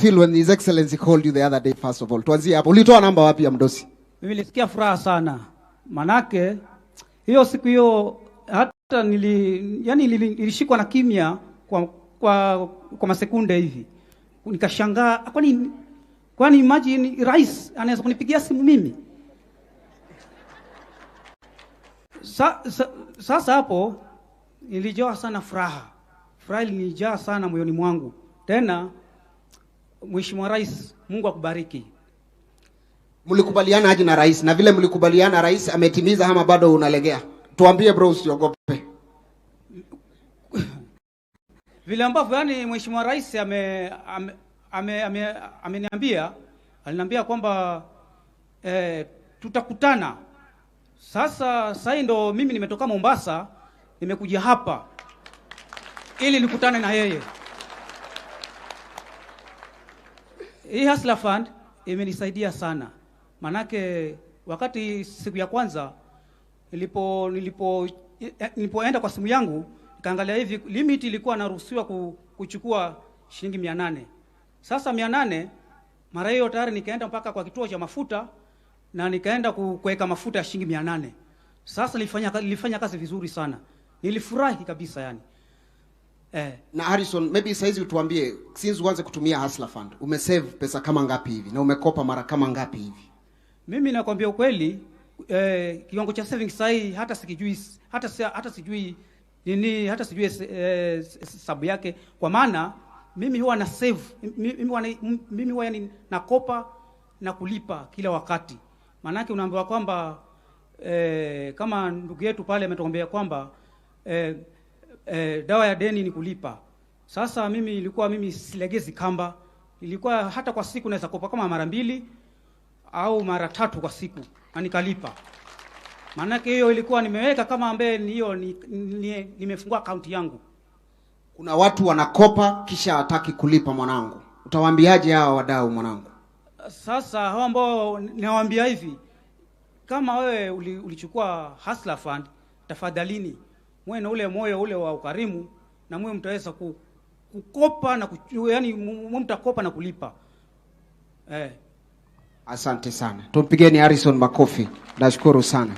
feel when His Excellency called you the other day first of all? Tuanzie hapo. Ulitoa namba wapi ya mdosi? Mimi nilisikia furaha sana, manake hiyo siku hiyo hata nilishikwa na kimya kwa masekunde hivi, nikashangaa, kwani imagine rais anaweza kunipigia simu mimi? Sasa hapo nilijaa sana furaha, furaha ilinijaa sana moyoni mwangu. Tena Mheshimiwa Rais, Mungu akubariki. Mlikubaliana aje na rais? Na vile mlikubaliana rais ametimiza ama bado unalegea? Tuambie bro, usiogope. Vile ambavyo yani Mheshimiwa Rais ameniambia, aliniambia kwamba tutakutana. Sasa sasa ndo mimi nimetoka Mombasa, nimekuja hapa ili nikutane na yeye. Hii Hustler Fund imenisaidia sana. Manake wakati siku ya kwanza nilipoenda kwa simu yangu nikaangalia hivi limit ilikuwa naruhusiwa kuchukua shilingi 800. Sasa 800 mara hiyo tayari nikaenda mpaka kwa kituo cha mafuta na nikaenda kuweka mafuta ya shilingi 800. Sasa nilifanya kazi vizuri sana. Nilifurahi kabisa yani. Na Harrison, maybe saizi utuambie, since uanze kutumia Hustler Fund, umesave pesa kama ngapi hivi na umekopa mara kama ngapi hivi? Mimi nakwambia ukweli, kiwango cha savings sahi hata sikijui, hata sijui nini, hata sijui sababu yake, kwa maana mimi huwa na save, mimi huwa yani nakopa na kulipa kila wakati. Maanake unaambiwa kwamba kama ndugu yetu pale ametuambia kwamba dawa ya deni ni kulipa. Sasa mimi ilikuwa mimi silegezi kamba, ilikuwa hata kwa siku naweza kopa kama mara 2 au mara 3 kwa siku na nikalipa. Maanake hiyo ilikuwa nimeweka kama ambaye hiyo nimefungua account yangu. Kuna watu wanakopa kisha hataki kulipa mwanangu. Utawaambiaje hawa wadau mwanangu? Sasa hao ambao nawaambia hivi, kama wewe ulichukua Hustler Fund, tafadhalini muwe na ule moyo ule wa ukarimu na muwe mtaweza kukopa na yani muwe mtakopa na kulipa. Asante sana. Tumpigeni Harrison makofi. Nashukuru sana.